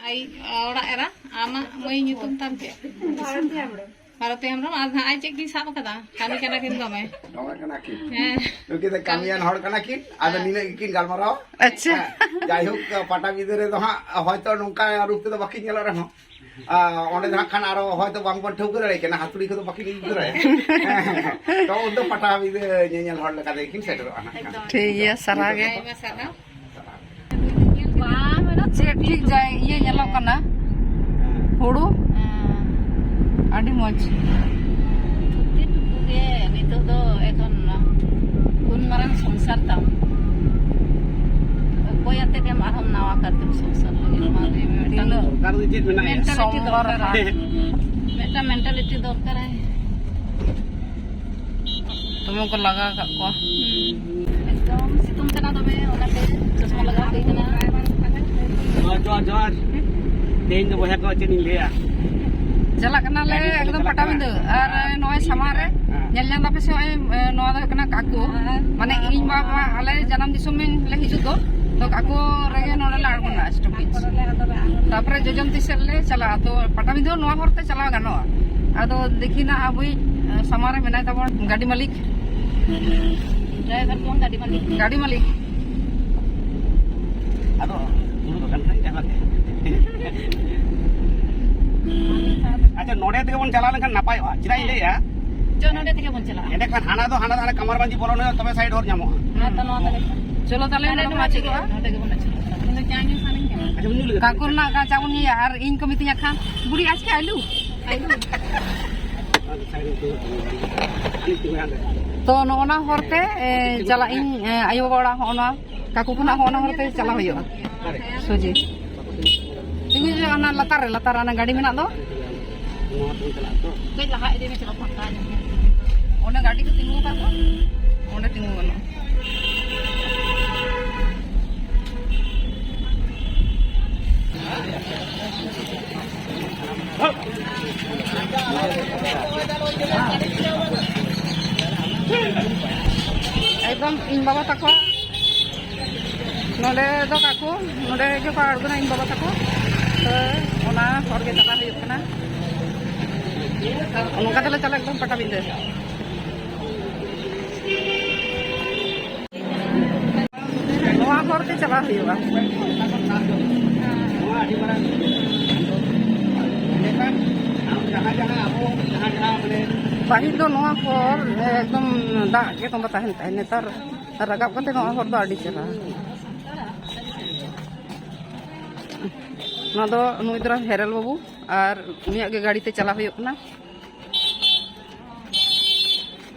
ᱟᱭ, ᱚᱲᱟᱜ ᱮᱨᱟ, ᱟᱢᱟᱜ ᱢᱟᱹᱭ ᱧᱩᱛᱩᱢ ᱛᱟᱢ ᱪᱮᱫ? ᱵᱤᱥᱱᱩᱯᱨᱤᱭᱟ ᱦᱮᱢᱵᱨᱚᱢ᱾ ᱵᱷᱟᱨᱚᱛᱤ ᱦᱮᱢᱵᱨᱚᱢ ᱟᱨ ᱱᱟᱦᱟᱜ ᱟᱡ ᱪᱮᱫ ᱠᱤᱱ ᱥᱟᱵ ᱟᱠᱟᱫᱟ? ᱠᱟᱹᱢᱤ ᱠᱟᱱᱟ ᱠᱤᱱ ᱫᱚᱢᱮ᱾ ᱫᱚᱢᱮ ᱠᱟᱱᱟ ᱠᱤᱱ᱾ ᱦᱮᱸ᱾ ᱱᱩᱠᱤᱱ ᱫᱚ ᱠᱟᱹᱢᱤᱭᱟᱱ ᱦᱚᱲ ᱠᱟᱱᱟ ᱠᱤᱱ, ᱟᱫᱚ ᱦᱮᱸ᱾ ᱱᱤᱱᱟᱹᱜ ᱜᱮᱠᱤᱱ ᱜᱟᱞᱢᱟᱨᱟᱣᱟ᱾ ᱟᱪᱪᱷᱟ᱾ ᱦᱮᱸ, ᱡᱟᱭᱦᱳᱠ, ᱯᱟᱴᱟᱵᱤᱸᱫᱟᱹ ᱨᱮᱫᱚ ᱦᱟᱸᱜ ᱦᱚᱭᱛᱚ ᱱᱚᱝᱠᱟ ᱨᱩᱯ ᱛᱮᱫᱚ ᱵᱟᱹᱠᱤᱱ ᱧᱮᱞᱚᱜ ᱨᱮᱦᱚᱸ, ᱟᱨ ᱚᱸᱰᱮ ᱫᱚ ᱦᱟᱸᱜ ᱠᱷᱟᱱ ᱟᱨᱚ ᱦᱚᱭᱛᱚ ᱵᱟᱝᱵᱚᱱ ᱴᱷᱟᱹᱣᱠᱟᱹ ᱫᱟᱲᱮᱭᱟᱜ ᱠᱟᱱᱟ, ᱦᱟᱹᱛᱩᱲᱤ ᱠᱚᱫᱚ ᱵᱟᱹᱠᱤᱱ ᱤᱫᱤ ᱛᱚᱨᱟᱭᱟ᱾ ᱛᱚ ᱩᱱᱫᱚ ᱯᱟᱴᱟᱵᱤᱸᱫᱟᱹ ᱧᱮᱧᱮᱞ ᱦᱚᱲ ᱞᱮᱠᱟ ᱛᱮᱜᱮ ᱠᱤᱱ ᱥᱮᱴᱮᱨᱚᱜᱼᱟ ᱦᱟᱸᱜ ᱠᱷᱟᱱ᱾ ᱮᱠᱫᱚᱢ᱾ ᱴᱷᱤᱠ ᱜᱮᱭᱟ, ᱥᱟᱨᱦᱟᱣ ᱜᱮ᱾ ᱟᱭᱢᱟ ᱥᱟᱨᱦᱟᱣ᱾ ᱵᱟᱝ, ᱚᱱᱟ ᱪᱮᱫ ᱴᱷᱤᱠ ᱡᱟᱭ-, ᱤᱭᱟᱹ ᱧᱮᱞᱚᱜ ᱠᱟᱱᱟ? ᱦᱩᱲᱩ? ᱦᱮᱸ᱾ ᱟᱹᱰᱤ ᱢᱚᱡᱽ᱾ ᱫᱷᱩᱛᱤ ᱴᱩᱠᱩ ᱜᱮ ᱱᱤᱛᱚᱜ ᱫᱚ ᱮᱠᱷᱚᱱ ᱩᱱ ᱢᱟᱨᱟᱝ ᱥᱚᱝᱥᱟᱨ ᱛᱟᱢ᱾ ᱚᱠᱚᱭ ᱟᱛᱮ ᱜᱮᱢ ᱟᱨᱦᱚᱸᱢ ᱱᱟᱣᱟ ᱠᱟᱨᱛᱮᱢ ᱥᱚᱝᱥᱟᱨ ᱞᱟᱹᱜᱤᱫ? ᱢᱟ ᱞᱟᱹᱭ ᱢᱮ, ᱢᱤᱫᱴᱟᱝ ᱛᱤᱱᱟᱹᱜ? ᱫᱚᱨᱠᱟᱨ ᱫᱚ ᱪᱮᱫ ᱢᱮᱱᱟᱜᱼᱟ? ᱢᱮᱱᱴᱟᱞᱤᱴᱤ ᱥᱚᱢᱵᱚᱨ ᱫᱚᱨᱠᱟᱨᱟᱭ᱾ ᱦᱟᱴ᱾ ᱢᱤᱫᱴᱟᱝ ᱢᱮᱱᱴᱟᱞᱤᱴᱤ ᱫᱚᱨᱠᱟᱨᱟᱭ᱾ ᱫᱚᱢᱮ ᱠᱚ ᱞᱟᱜᱟ ᱟᱠᱟᱫ ᱠᱚᱣᱟ᱾ ᱦᱩᱸ᱾ ᱮᱠᱫᱚᱢ ᱥᱤᱛᱩᱝ ᱠᱟᱱᱟ ᱫᱚᱢᱮ, ᱚᱱᱟᱛᱮ ᱪᱚᱥᱢᱟ ᱞᱟᱜᱟᱣ ᱦᱩᱭ ᱠᱟᱱᱟ᱾ ᱡᱚᱦᱟᱨ, ᱡᱚᱦᱟᱨ, ᱡᱚᱦᱟᱨ᱾ ᱛᱮᱦᱮᱧ ᱫᱚ ᱵᱚᱭᱦᱟ ᱠᱚ ᱪᱮᱫ ᱤᱧ ᱞᱟᱹᱭᱟ? ᱪᱟᱞᱟᱜ ᱠᱟᱱᱟᱞᱮ ᱜᱟᱹᱰᱤ ᱛᱮᱞᱮ ᱮᱠᱫᱚᱢ ᱪᱟᱞᱟᱜ ᱠᱟᱱᱟ᱾ ᱯᱟᱴᱟᱵᱤᱸᱫᱟᱹ᱾ ᱟᱨ ᱦᱮᱸ᱾ ᱱᱚᱜᱼᱚᱭ ᱥᱟᱢᱟᱝ ᱨᱮ ᱦᱮᱸ᱾ ᱧᱮᱞ ᱧᱟᱢ ᱫᱟᱯᱮ ᱥᱮ, ᱱᱚᱜᱼᱚᱭ, ᱮ, ᱱᱚᱣᱟ ᱫᱚ ᱦᱩᱭᱩᱜ ᱠᱟᱱᱟ ᱠᱟᱠᱩ᱾ ᱢᱟᱱᱮ ᱤᱧ ᱵᱟᱵᱟ ᱟᱞᱮ ᱡᱟᱱᱟᱢ ᱫᱤᱥᱚᱢ ᱞᱮ ᱦᱤᱡᱩᱜ ᱫᱚ, ᱛᱚ ᱠᱟᱠᱩ ᱨᱮᱜᱮ ᱱᱚᱰᱮ ᱞᱮ ᱟᱬᱜᱚᱱᱟ ᱥᱴᱚᱯᱮᱡᱽ᱾ ᱛᱟᱨᱯᱚᱨᱮ ᱡᱚᱡᱚᱱᱛᱤ ᱥᱮᱫ ᱞᱮ ᱪᱟᱞᱟᱜᱼᱟ᱾ ᱛᱚ ᱯᱟᱴᱟᱵᱤᱸᱫᱟᱹ ᱱᱚᱣᱟ ᱦᱚᱨ ᱛᱮ ᱪᱟᱞᱟᱣ ᱜᱟᱱᱚᱜᱼᱟ᱾ ᱟᱫᱚ ᱫᱮᱠᱷᱤ ᱱᱟ ᱟᱵᱚᱭᱤᱡ, ᱮ, ᱥᱟᱢᱟᱝ ᱨᱮ ᱢᱮᱱᱟᱭ ᱛᱟᱵᱚᱱ ᱜᱟᱹᱰᱤ ᱢᱟᱹᱞᱤᱠ᱾ ᱰᱨᱟᱭᱵᱷᱟᱨ ᱠᱚ ᱜᱟᱹᱰᱤ ᱢᱟᱹᱞᱤᱠ᱾ ᱜᱟᱹᱰᱤ ᱢᱟᱹᱞᱤᱠ᱾ ᱟᱫᱚ ᱫᱩᱲᱩᱵ ᱟᱠᱟᱱ ᱠᱷᱟᱱ ᱡᱟᱦᱟᱸ ᱜᱮ᱾ ᱟᱪᱪᱷᱟ, ᱱᱚᱰᱮ ᱛᱮᱜᱮ ᱵᱚᱱ ᱪᱟᱞᱟᱣ ᱞᱮᱱᱠᱷᱟᱱ ᱱᱟᱯᱟᱭᱚᱜᱼᱟ᱾ ᱪᱮᱫᱟᱜ ᱤᱧ ᱞᱟᱹᱭᱟ? ᱪᱚ, ᱱᱚᱰᱮ ᱛᱮᱜᱮ ᱵᱚᱱ ᱪᱟᱞᱟᱜᱼᱟ᱾ ᱮᱸᱰᱮᱠᱷᱟᱱ ᱦᱟᱱᱟ ᱫᱚ, ᱦᱟᱱᱟ ᱫᱚ ᱦᱟᱱᱟ ᱠᱟᱢᱟᱨ ᱢᱟᱹᱡᱷᱤ ᱵᱚᱞᱚᱱ ᱦᱩᱭᱩᱜᱼᱟ, ᱛᱚᱵᱮ ᱥᱟᱭᱤᱰ ᱦᱚᱨ ᱧᱟᱢᱚᱜᱼᱟ᱾ ᱦᱮᱸ, ᱛᱚ ᱱᱚᱣᱟ ᱛᱟᱦᱞᱮ ᱱᱚᱰᱮ ᱵᱚᱱ ᱟᱹᱪᱩᱨᱚᱜᱼᱟ᱾ ᱱᱚᱰᱮ ᱜᱮᱵᱚᱱ ᱟᱹᱪᱩᱨᱚᱜᱼᱟ᱾ ᱤᱧ ᱫᱚ ᱪᱟ ᱧᱩ ᱥᱟᱱᱟᱧ ᱠᱟᱱᱟ᱾ ᱟᱪᱪᱷᱟ, ᱧᱩ ᱞᱮᱜᱮ᱾ ᱠᱟᱠᱩ ᱨᱮᱱᱟᱜ ᱪᱟ ᱵᱚᱱ ᱧᱩᱭᱟ ᱟᱨ ᱤᱧ ᱠᱚ ᱢᱤᱛᱟᱹᱧᱟ ᱠᱷᱟᱱ, "ᱵᱩᱲᱤ, ᱟᱡᱠᱮ ᱟᱞᱩ?" ᱛᱚ ᱱᱚᱜᱼᱚ ᱱᱟ ᱦᱚᱨ ᱛᱮ, ᱮ, ᱪᱟᱞᱟᱜ ᱤᱧ, ᱮ, ᱟᱭᱳ ᱵᱟᱵᱟ ᱚᱲᱟᱜ ᱦᱚᱸ ᱚᱱᱟ, ᱠᱟᱠᱩ ᱠᱷᱚᱱᱟᱜ ᱦᱚᱸ ᱚᱱᱟ ᱦᱚᱨ ᱛᱮ ᱪᱟᱞᱟᱜ ᱦᱩᱭᱩᱜᱼᱟ᱾ ᱥᱚᱡᱷᱮ᱾ ᱛᱤᱸᱜᱩ ᱡᱚ ᱚᱱᱟ ᱞᱟᱛᱟᱨ ᱨᱮ, ᱞᱟᱛᱟᱨ ᱨᱮ ᱚᱱᱟ ᱜᱟᱹᱰᱤ ᱢᱮᱱᱟᱜ ᱫᱚ᱾ ᱠᱟᱹᱡ ᱞᱟᱦᱟ ᱤᱫᱤ ᱢᱮ, ᱪᱮᱫ ᱯᱷᱟᱸᱠᱟ ᱧᱚᱜ᱾ ᱚᱸᱰᱮ ᱜᱟᱹᱰᱤ ᱠᱚ ᱛᱤᱸᱜᱩ ᱟᱠᱟᱫ ᱫᱚ, ᱚᱸᱰᱮ ᱛᱤᱸᱜᱩ ᱜᱟᱱᱚᱜᱼᱟ᱾ ᱮᱠᱫᱚᱢ ᱤᱧ ᱵᱟᱵᱟ ᱛᱟᱠᱚ ᱱᱚᱰᱮ ᱫᱚ ᱠᱟᱠᱩ, ᱱᱚᱰᱮ ᱜᱮᱠᱚ ᱟᱬᱜᱚᱱᱟ ᱤᱧ ᱵᱟᱵᱟ ᱛᱟᱠᱚ᱾ ᱛᱚ ᱚᱱᱟ ᱦᱚᱨ ᱜᱮ ᱪᱟᱞᱟᱜ ᱦᱩᱭᱩᱜ ᱠᱟᱱᱟ᱾ ᱱᱚᱝᱠᱟ ᱛᱮᱞᱮ ᱪᱟᱞᱟᱜ ᱮᱠᱫᱚᱢ ᱯᱟᱴᱟᱵᱤᱸᱫᱟᱹ᱾ ᱱᱚᱣᱟ ᱦᱚᱨ ᱛᱮ ᱪᱟᱞᱟᱜ ᱦᱩᱭᱩᱜᱼᱟ᱾ ᱯᱟᱹᱦᱤᱞ ᱫᱚ ᱱᱚᱣᱟ ᱦᱚᱨ ᱮᱠᱫᱚᱢ ᱫᱟᱜ ᱜᱮ ᱛᱚᱸᱵᱟ ᱛᱟᱦᱮᱱ ᱛᱟᱦᱮᱸᱫ, ᱱᱮᱛᱟᱨ ᱨᱟᱠᱟᱵ ᱠᱟᱛᱮ ᱱᱚᱣᱟ ᱦᱚᱨ ᱫᱚ ᱟᱹᱰᱤ ᱪᱮᱦᱨᱟ᱾ ᱱᱚᱣᱟ ᱫᱚ ᱱᱩᱭ ᱫᱚ ᱦᱮᱨᱮᱞ ᱵᱟᱹᱵᱩ, ᱟᱨ ᱩᱱᱤᱭᱟᱜ ᱜᱮ ᱜᱟᱹᱰᱤ ᱛᱮ ᱪᱟᱞᱟᱣ ᱦᱩᱭᱩᱜ ᱠᱟᱱᱟ᱾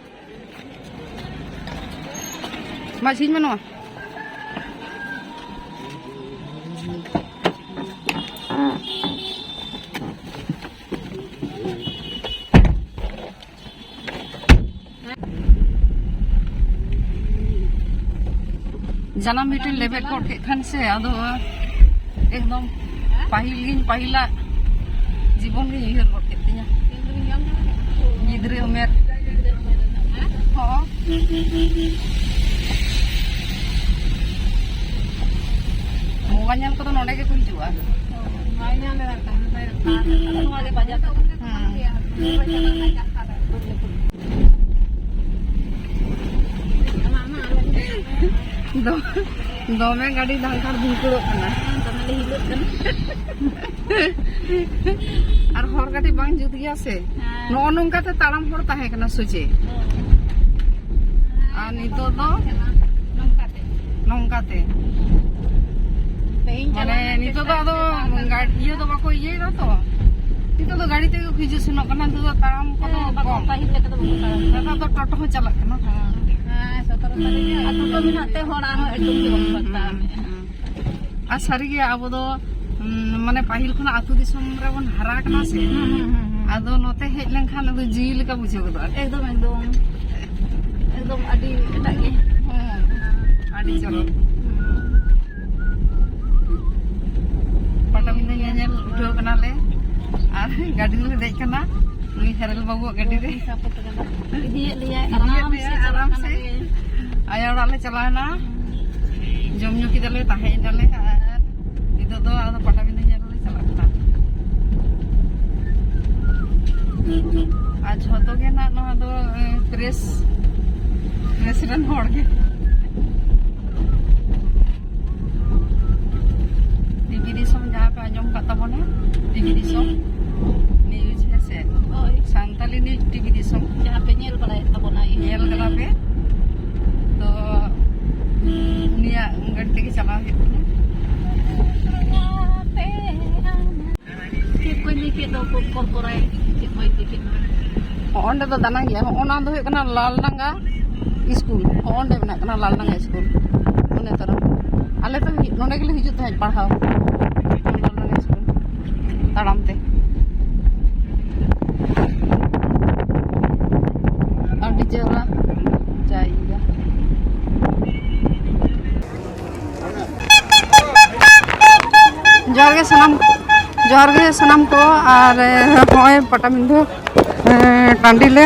ᱢᱟ ᱡᱷᱤᱡ ᱢᱮ ᱱᱚᱣᱟ᱾ ᱡᱟᱱᱟᱢ ᱵᱷᱤᱴᱟᱹᱧ ᱞᱮᱵᱮᱫ ᱜᱚᱫ ᱠᱮᱫ ᱠᱷᱟᱱ ᱥᱮ, ᱟᱫᱚ ᱮᱠᱫᱚᱢ ᱯᱟᱹᱦᱤᱞ ᱜᱤᱧ, ᱯᱟᱹᱦᱤᱞᱟᱜ ᱡᱤᱵᱚᱱ ᱜᱤᱧ ᱩᱭᱦᱟᱹᱨ ᱜᱚᱫ ᱠᱮᱫ ᱛᱤᱧᱟ᱾ ᱜᱤᱫᱽᱨᱟᱹ ᱩᱢᱮᱨ᱾ ᱦᱚᱸ᱾ ᱢᱳᱵᱟᱭᱤᱞ ᱧᱮᱞ ᱠᱚᱫᱚ ᱱᱚᱰᱮ ᱜᱮᱠᱚ ᱦᱤᱡᱩᱜᱼᱟ᱾ ᱱᱚᱣᱟ ᱜᱮ ᱵᱟᱡᱟᱨ ᱛᱟᱵᱚᱱ᱾ ᱦᱮᱸ᱾ ᱫᱚ-, ᱫᱚᱢᱮ ᱜᱟᱹᱰᱤ ᱫᱷᱟᱝᱠᱟᱲ ᱫᱷᱩᱝᱠᱩᱲᱚᱜ ᱠᱟᱱᱟ᱾ ᱫᱚᱢᱮ ᱞᱮ ᱦᱤᱞᱟᱹᱜ ᱠᱟᱱᱟ᱾ ᱟᱨ ᱦᱚᱨ ᱠᱟᱹᱴᱤᱡ ᱵᱟᱝ ᱡᱩᱛ ᱜᱮᱭᱟ ᱥᱮ? ᱦᱮᱸ᱾ ᱱᱚᱜᱼᱚ ᱱᱚᱝᱠᱟ ᱛᱮ ᱛᱟᱲᱟᱢ ᱦᱚᱲ ᱛᱟᱦᱮᱸ ᱠᱟᱱᱟ ᱥᱚᱡᱷᱮ᱾ ᱦᱮᱸ᱾ ᱟᱨ ᱱᱤᱛᱚᱜ ᱫᱚ ᱱᱚᱝᱠᱟ ᱛᱮ᱾ ᱱᱚᱝᱠᱟ ᱛᱮ᱾ ᱛᱮᱦᱮᱧ ᱢᱟᱱᱮ ᱪᱟᱞᱟᱣ ᱞᱮᱱ ᱱᱤᱛᱚᱜ ᱫᱚ ᱟᱫᱚ ᱜᱟᱹᱰ-, ᱤᱭᱟᱹ ᱫᱚ ᱵᱟᱠᱚ ᱤᱭᱟᱹᱭ ᱫᱟ ᱛᱚ᱾ ᱱᱤᱛᱚᱜ ᱫᱚ ᱜᱟᱹᱰᱤ ᱛᱮᱜᱮ ᱠᱚ ᱦᱤᱡᱩᱜ ᱥᱮᱱᱚᱜ ᱠᱟᱱᱟ, ᱱᱤᱛᱚᱜ ᱫᱚ ᱛᱟᱲᱟᱢ ᱠᱚᱫᱚ ᱦᱮᱸ, ᱵᱟᱠᱚ, ᱠᱚᱢ᱾ ᱯᱟᱹᱦᱤᱞ ᱞᱮᱠᱟ ᱫᱚ ᱵᱟᱠᱚ ᱛᱟᱲᱟᱢ ᱮᱫᱟ᱾ ᱱᱮᱛᱟᱨ ᱫᱚ ᱴᱳᱴᱳ ᱦᱚᱸ ᱪᱟᱞᱟᱜ ᱠᱟᱱᱟ᱾ ᱦᱮᱸ, ᱥᱚᱛᱚᱨᱚ ᱛᱟᱹᱨᱤᱠᱷ ᱨᱮ᱾ ᱟᱨ ᱴᱳᱴᱳ ᱢᱮᱱᱟᱜ ᱛᱮ ᱦᱚᱲ ᱟᱨᱦᱚᱸ ᱮᱠᱫᱚᱢ ᱜᱮ ᱵᱟᱠᱚ ᱵᱟᱛᱟᱣ ᱮᱫᱟ᱾ ᱦᱩᱸ, ᱦᱩᱸ, ᱦᱩᱸ᱾ ᱟᱨ ᱥᱟᱹᱨᱤᱜᱮ ᱟᱵᱚ ᱫᱚ, ᱩᱸ, ᱢᱟᱱᱮ ᱯᱟᱹᱦᱤᱞ ᱠᱷᱚᱱᱟᱜ ᱟᱹᱛᱩ ᱫᱤᱥᱚᱢ ᱨᱮᱵᱚᱱ ᱦᱟᱨᱟ ᱠᱟᱱᱟ ᱥᱮ᱾ ᱦᱩᱸ, ᱦᱩᱸ, ᱦᱩᱸ, ᱦᱩᱸ᱾ ᱟᱫᱚ ᱱᱚᱛᱮ ᱦᱮᱡ ᱞᱮᱱᱠᱷᱟᱱ ᱟᱫᱚ ᱡᱤᱣᱤ ᱞᱮᱠᱟ ᱵᱩᱡᱷᱟᱹᱣ ᱜᱚᱫᱚᱜᱼᱟ᱾ ᱮᱠᱫᱚᱢ, ᱮᱠᱫᱚᱢ᱾ ᱮᱠᱫᱚᱢ ᱟᱹᱰᱤ ᱮᱴᱟᱜ ᱜᱮ᱾ ᱦᱮᱸ, ᱟᱹᱰᱤ ᱪᱚᱨᱚᱠ᱾ ᱦᱩᱸ᱾ ᱯᱟᱴᱟᱵᱤᱸᱫᱷᱟᱹ ᱧᱮᱧᱮᱞ ᱩᱴᱷᱟᱹᱣ ᱠᱟᱱᱟᱞᱮ ᱟᱨ ᱜᱟᱹᱰᱤ ᱨᱮᱞᱮ ᱫᱮᱡ ᱠᱟᱱᱟ, ᱱᱩᱭ ᱦᱮᱨᱮᱞ ᱵᱟᱹᱵᱩᱣᱟᱜ ᱜᱟᱹᱰᱤ ᱨᱮ᱾ ᱤᱫᱤᱭᱮᱫ ᱞᱮᱭᱟᱭ ᱤᱫᱤᱭᱮᱫ ᱟᱨᱟᱢ ᱞᱮᱭᱟᱭ ᱥᱮ ᱪᱟᱞᱟᱜ ᱟᱨᱟᱢ ᱠᱟᱱᱟ ᱥᱮ᱾ ᱞᱮ᱾ ᱟᱭᱳ ᱚᱲᱟᱜ ᱞᱮ ᱪᱟᱞᱟᱣᱮᱱᱟ, ᱡᱚᱢ ᱧᱩ ᱠᱮᱫᱟᱞᱮ, ᱛᱟᱦᱮᱸᱭᱮᱱᱟᱞᱮ ᱟᱨ ᱱᱤᱛᱚᱜ ᱫᱚ ᱟᱫᱚ ᱯᱟᱴᱟᱵᱤᱸᱫᱷᱟᱹ ᱧᱮᱞ ᱞᱮ ᱪᱟᱞᱟᱜ ᱠᱟᱱᱟ᱾ ᱟᱨ ᱡᱷᱚᱛᱚ ᱜᱮ ᱱᱟᱜ ᱱᱚᱣᱟ ᱫᱚ, ᱮ, ᱯᱨᱮᱥ, ᱯᱨᱮᱥ ᱨᱮᱱ ᱦᱚᱲ ᱜᱮ᱾ ᱴᱤᱵᱷᱤ ᱫᱤᱥᱚᱢ ᱡᱟᱦᱟᱸ ᱯᱮ ᱟᱸᱡᱚᱢ ᱠᱟᱜ ᱛᱟᱵᱚᱱᱟ, ᱴᱤᱵᱷᱤ ᱫᱤᱥᱚᱢ ᱱᱤᱭᱩᱡᱽ, ᱦᱮᱸ ᱥᱮ? ᱦᱳᱭ᱾ ᱥᱟᱱᱛᱟᱞᱤ ᱱᱤᱭᱩᱡᱽ ᱴᱤᱵᱷᱤ ᱫᱤᱥᱚᱢ᱾ ᱡᱟᱦᱟᱸ ᱯᱮ ᱧᱮᱞ ᱵᱟᱲᱟᱭᱮᱫ ᱛᱟᱵᱚᱱᱟ, ᱧᱮᱞ ᱠᱟᱫᱟ ᱯᱮ? ᱛᱚ, ᱩᱱᱤᱭᱟᱜ ᱜᱟᱹᱰᱤ ᱛᱮᱜᱮ ᱪᱟᱞᱟᱣ ᱦᱩᱭᱩᱜ ᱠᱟᱱᱟ᱾ ᱪᱮᱫ ᱠᱚᱭ ᱞᱟᱹᱭ ᱠᱮᱫ ᱫᱚ, ᱠᱚ-, ᱠᱚᱨᱠᱚᱨᱟᱭ, ᱪᱮᱫ ᱠᱚᱭ ᱞᱟᱹᱭ ᱠᱮᱫ ᱫᱚ? ᱦᱚᱸᱜᱼᱚᱸᱰᱮ ᱫᱚ ᱫᱟᱱᱟᱝ ᱜᱮᱭᱟ᱾ ᱦᱚᱸᱜᱼᱚ ᱱᱟ ᱫᱚ ᱦᱩᱭᱩᱜ ᱠᱟᱱᱟ ᱞᱟᱞᱰᱟᱸᱜᱟ ᱥᱠᱩᱞ᱾ ᱦᱚᱸᱜᱼᱚᱸᱰᱮ ᱢᱮᱱᱟᱜ ᱠᱟᱱᱟ ᱞᱟᱞᱰᱟᱸᱜᱟ ᱥᱠᱩᱞ᱾ ᱚᱱᱮ ᱛᱚᱨᱟ᱾ ᱟᱞᱮ ᱫᱚ ᱦᱤᱡᱩᱜ, ᱱᱚᱸᱰᱮ ᱜᱮᱞᱮ ᱦᱤᱡᱩᱜ ᱛᱟᱦᱮᱸᱫ ᱯᱟᱲᱦᱟᱣ᱾ ᱞᱟᱞᱰᱟᱸᱜᱟ ᱥᱠᱩᱞ᱾ ᱛᱟᱲᱟᱢ ᱛᱮ᱾ ᱟᱹᱰᱤ ᱪᱮᱦᱨᱟ ᱡᱟᱭᱜᱟ᱾ ᱡᱚᱦᱟᱨ ᱜᱮ ᱥᱟᱱᱟᱢ, ᱡᱚᱦᱟᱨ ᱜᱮ ᱥᱟᱱᱟᱢ ᱠᱚ᱾ ᱟᱨ, ᱮ, ᱱᱚᱜᱼᱚᱭ ᱯᱟᱴᱟᱵᱤᱸᱫᱷᱟᱹ, ᱮ, ᱴᱟᱺᱰᱤ ᱞᱮ,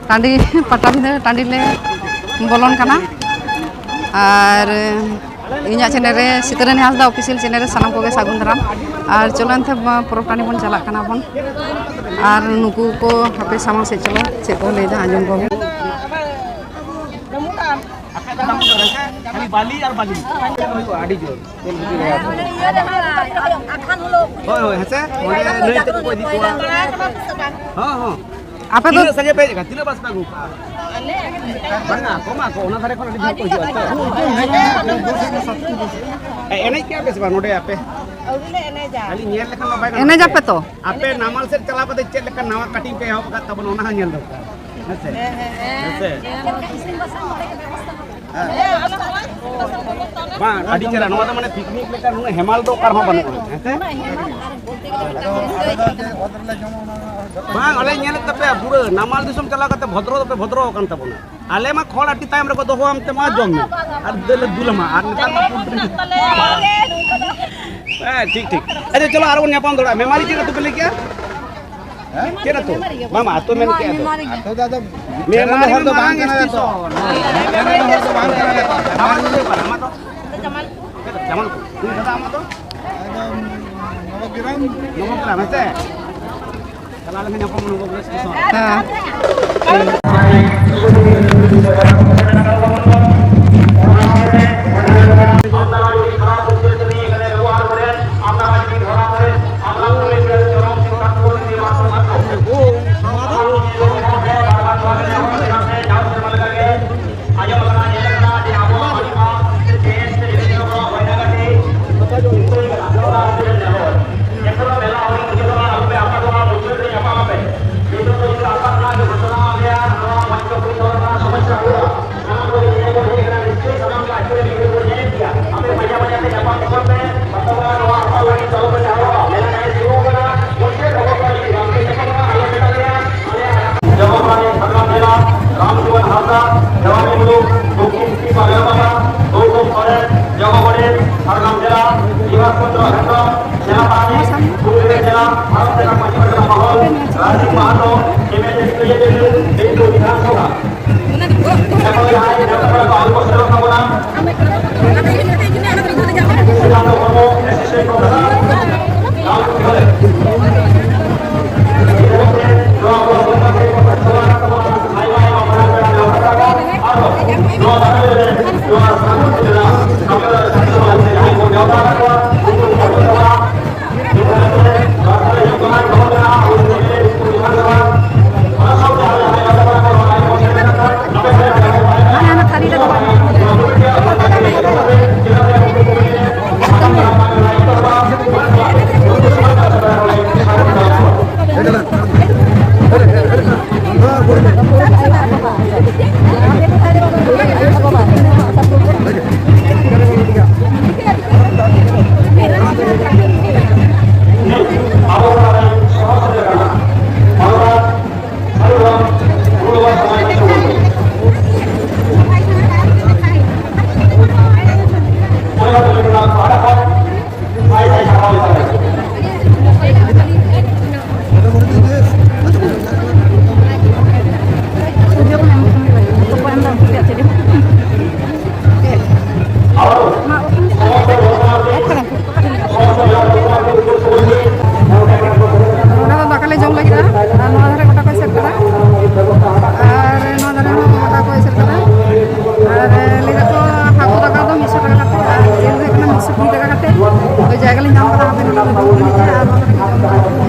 ᱴᱟᱺᱰᱤ, ᱯᱟᱴᱟᱵᱤᱸᱫᱷᱟᱹ ᱴᱟᱺᱰᱤ ᱞᱮ ᱵᱚᱞᱚᱱ ᱠᱟᱱᱟ᱾ ᱟᱨ, ᱮ, ᱤᱧᱟᱹᱜ ᱪᱮᱱᱮᱞ ᱨᱮ, ᱥᱤᱛᱟᱹᱨᱟᱹᱱᱤ ᱦᱟᱸᱥᱫᱟ ᱚᱯᱷᱤᱥᱤᱭᱟᱞ ᱪᱮᱱᱮᱞ ᱨᱮ ᱥᱟᱱᱟᱢ ᱠᱚᱜᱮ ᱥᱟᱹᱜᱩᱱ ᱫᱟᱨᱟᱢ᱾ ᱟᱨ ᱪᱚᱞᱚ ᱮᱱᱛᱮ, ᱯᱚᱨᱚᱵᱽ ᱴᱟᱺᱰᱤ ᱵᱚᱱ ᱪᱟᱞᱟᱜ ᱠᱟᱱᱟ ᱵᱚᱱ᱾ ᱟᱨ ᱱᱩᱠᱩ ᱠᱚ ᱦᱟᱯᱮ ᱥᱟᱢᱟᱝ ᱥᱮᱫ ᱪᱚᱞᱚ, ᱪᱮᱫ ᱠᱚ ᱞᱟᱹᱭᱫᱟ ᱟᱸᱡᱚᱢ ᱠᱚᱢ᱾ ᱠᱷᱟᱹᱞᱤ ᱵᱟᱞᱤ ᱟᱨ ᱵᱟᱞᱤ᱾ ᱦᱩᱭᱩᱜᱼᱟ, ᱟᱹᱰᱤ ᱡᱳᱨ᱾ ᱦᱳᱭ, ᱦᱳᱭ, ᱦᱮᱸᱥᱮ? ᱚᱸᱰᱮ ᱱᱟᱹᱭ ᱛᱮᱠᱚ ᱠᱚ ᱤᱫᱤ ᱠᱚᱣᱟ᱾ ᱦᱚᱸ, ᱦᱚᱸ᱾ ᱟᱯᱮ ᱫᱚ ᱛᱤᱱᱟᱹᱜ ᱥᱟᱸᱜᱮ ᱯᱮ ᱦᱮᱡ ᱟᱠᱟᱱᱟ? ᱛᱤᱱᱟᱹᱜ ᱵᱟᱥ ᱯᱮ ᱟᱹᱜᱩ ᱠᱟᱜᱼᱟ? ᱵᱟᱝᱟ, ᱠᱚᱢᱟ ᱠᱚ, ᱚᱱᱟ ᱫᱷᱟᱨᱮ ᱠᱷᱚᱱ ᱟᱹᱰᱤ ᱰᱷᱮᱨ ᱠᱚ ᱦᱤᱡᱩᱜᱼᱟ ᱛᱚ᱾ ᱮ, ᱮᱱᱮᱡ ᱠᱮᱜᱼᱟ ᱯᱮ ᱥᱮ ᱵᱟᱝ ᱱᱚᱰᱮ ᱟᱯᱮ? ᱟᱹᱣᱨᱤ ᱞᱮ ᱮᱱᱮᱡᱟ᱾ ᱠᱷᱟᱹᱞᱤ ᱧᱮᱞ ᱞᱮᱠᱷᱟᱱ ᱢᱟ ᱵᱟᱭ ᱜᱟᱱᱚᱜᱼᱟ᱾ ᱮᱱᱮᱡ ᱟᱯᱮ ᱛᱚ? ᱟᱯᱮ ᱱᱟᱢᱟᱞ ᱥᱮᱫ ᱪᱟᱞᱟᱣ ᱠᱟᱛᱮ ᱪᱮᱫ ᱞᱮᱠᱟ ᱱᱟᱣᱟ ᱠᱟᱹᱴᱤᱝ ᱯᱮ ᱮᱦᱚᱵ ᱟᱠᱟᱫ ᱛᱟᱵᱚᱱᱟ, ᱚᱱᱟ ᱦᱚᱸ ᱧᱮᱞ ᱫᱚᱨᱠᱟᱨ᱾ ᱦᱮᱸ ᱥᱮ? ᱦᱮᱸ, ᱦᱮᱸ᱾ ᱦᱮᱸ ᱥᱮ? ᱵᱟᱝ, ᱟᱹᱰᱤ ᱪᱮᱦᱨᱟ᱾ ᱱᱚᱣᱟ ᱫᱚ ᱢᱟᱱᱮ ᱯᱤᱠᱱᱤᱠ ᱞᱮᱠᱟ ᱱᱩᱱᱟᱹᱜ ᱦᱮᱢᱟᱞ ᱫᱚ ᱚᱠᱟ ᱨᱮᱦᱚᱸ ᱵᱟᱹᱱᱩᱜᱼᱟ, ᱦᱮᱸ ᱥᱮ? ᱵᱟᱝ, ᱟᱞᱮ ᱧᱮᱞᱮᱫ ᱛᱟᱯᱮᱭᱟ, ᱯᱩᱨᱟᱹ ᱱᱟᱢᱟᱞ ᱫᱤᱥᱚᱢ ᱪᱟᱞᱟᱣ ᱠᱟᱛᱮ ᱵᱷᱚᱫᱨᱚ ᱫᱚᱯᱮ ᱵᱷᱚᱫᱨᱚ ᱟᱠᱟᱱ ᱛᱟᱵᱚᱱᱟ᱾ ᱟᱞᱮ ᱢᱟ ᱠᱷᱚᱲ ᱟᱹᱴᱤ ᱛᱟᱭᱚᱢ ᱨᱮᱠᱚ ᱫᱚᱦᱚᱣᱟᱢ ᱛᱮ ᱢᱟ ᱡᱚᱢ ᱢᱮ᱾ ᱟᱨ ᱫᱟᱹᱞ ᱞᱮ ᱫᱩᱞ ᱟᱢᱟ᱾ ᱟᱨ ᱱᱮᱛᱟᱨ ᱢᱟ ᱦᱮᱸ, ᱴᱷᱤᱠ, ᱴᱷᱤᱠ᱾ ᱟᱪᱪᱷᱟ, ᱪᱚᱞᱚ ᱟᱨᱚ ᱵᱚᱱ ᱧᱟᱯᱟᱢ ᱫᱚᱲᱦᱟᱜᱼᱟ᱾ ᱢᱮᱢᱟᱨᱤ ᱪᱮᱫ ᱟᱹᱛᱩ ᱯᱮ ᱞᱟᱹᱭ ᱠᱮᱜᱼᱟ? ᱦᱮᱸ? ᱪᱮᱫ ᱟᱹᱛᱩ? ᱵᱟᱝ, ᱵᱟᱝ, ᱟᱹᱛᱩ ᱢᱮᱱ ᱠᱮᱜᱼᱟ ᱛᱚ᱾ ᱢᱮᱢᱟᱨᱤ ᱢᱟ ᱢᱟᱨᱟᱝ ᱥᱴᱮᱥᱚᱱ᱾ ᱟᱢᱟᱜ ᱫᱚ ᱪᱮᱫ ᱯᱟᱲᱟ? ᱟᱢᱟᱜ ᱫᱚ? ᱡᱟᱢᱟᱞᱯᱩᱨ᱾ ᱫᱟᱫᱟ, ᱟᱢᱟᱜ ᱫᱚ? ᱱᱚᱵᱚᱜᱨᱟᱢ᱾ ᱱᱚᱵᱚᱜᱨᱟᱢ, ᱦᱮᱸ ᱥᱮ? ᱦᱮᱸ᱾ ᱡᱚᱜᱚ ᱯᱟᱨᱟᱱᱤ ᱡᱷᱟᱲᱜᱨᱟᱢ ᱡᱮᱞᱟ ᱨᱟᱢᱡᱤᱵᱚᱱ ᱦᱟᱸᱥᱫᱟ, ᱡᱚᱜᱚ ᱢᱩᱨᱢᱩ, ᱫᱚᱠᱠᱷᱤᱱ ᱥᱤᱝᱵᱷᱩᱢ ᱵᱟᱜᱽᱨᱟᱯᱟᱛᱟ, ᱜᱳᱣᱛᱚᱢ ᱥᱚᱨᱮᱱ, ᱡᱚᱜᱚ ᱜᱚᱰᱮᱛ, ᱡᱷᱟᱲᱜᱨᱟᱢ ᱡᱮᱞᱟ ᱥᱩᱵᱷᱟᱥ ᱪᱚᱱᱫᱨᱚ ᱦᱮᱢᱵᱨᱚᱢ, ᱡᱮᱞᱟ ᱯᱟᱨᱟᱱᱤᱠ, ᱯᱩᱨᱩᱞᱤᱭᱟᱹ ᱡᱮᱞᱟ ᱵᱷᱟᱨᱚᱛ ᱥᱮᱱᱟ ᱢᱟᱹᱡᱷᱤ ᱯᱟᱨᱜᱟᱱᱟ ᱢᱚᱦᱚᱞ, Rajib Mahato, M L A, B J P, ᱵᱤᱱᱫᱩ ᱵᱤᱫᱷᱟᱱ ᱥᱚᱵᱷᱟ᱾ ᱮᱠᱷᱚᱱ ᱡᱟᱦᱟᱸᱭ ᱱᱮᱣᱛᱟ ᱯᱮᱲᱟ ᱠᱚ ᱟᱹᱜᱩ ᱠᱚ ᱥᱮᱴᱮᱨᱚᱜ ᱛᱟᱵᱚᱱᱟ, ᱥᱤᱫᱷᱟᱱᱛᱚ ᱢᱩᱨᱢᱩ, ᱮᱥᱤᱥᱴᱮᱱᱴ ᱯᱨᱚᱯᱷᱮᱥᱚᱨ, ᱞᱟᱞ ᱠᱩᱞᱦᱤ᱾ ᱱᱚᱣᱟ ᱟᱵᱚᱣᱟᱜ ᱥᱚᱢᱟᱡᱽ ᱨᱮ ᱟᱭᱢᱟ ᱟᱭᱢᱟ ᱢᱟᱨᱟᱝ ᱯᱮᱲᱟ ᱱᱮᱣᱛᱟ ᱯᱮᱲᱟ ᱠᱚ, ᱟᱨᱦᱚᱸ ᱱᱚᱣᱟ ᱫᱟᱨᱟᱭ ᱨᱮ ᱱᱚᱣᱟ ᱥᱟᱹᱜᱩᱱ ᱥᱮᱴᱮᱨᱟ, ᱥᱟᱱᱛᱟᱲ ᱥᱟᱱᱛᱟᱲ ᱡᱟᱦᱟᱸᱭ ᱠᱚ ᱱᱮᱣᱛᱟ ᱟᱠᱟᱫ ᱠᱚᱣᱟ, ᱩᱱᱠᱩ ᱠᱚ ᱥᱮᱴᱮᱨᱚᱜᱼᱟ᱾ ᱵᱟᱵᱚᱱ ᱢᱟᱱᱟᱣᱮᱫ, ᱟᱨ ᱵᱟᱵᱚᱱ ᱟᱸᱡᱚᱢ ᱫᱟ᱾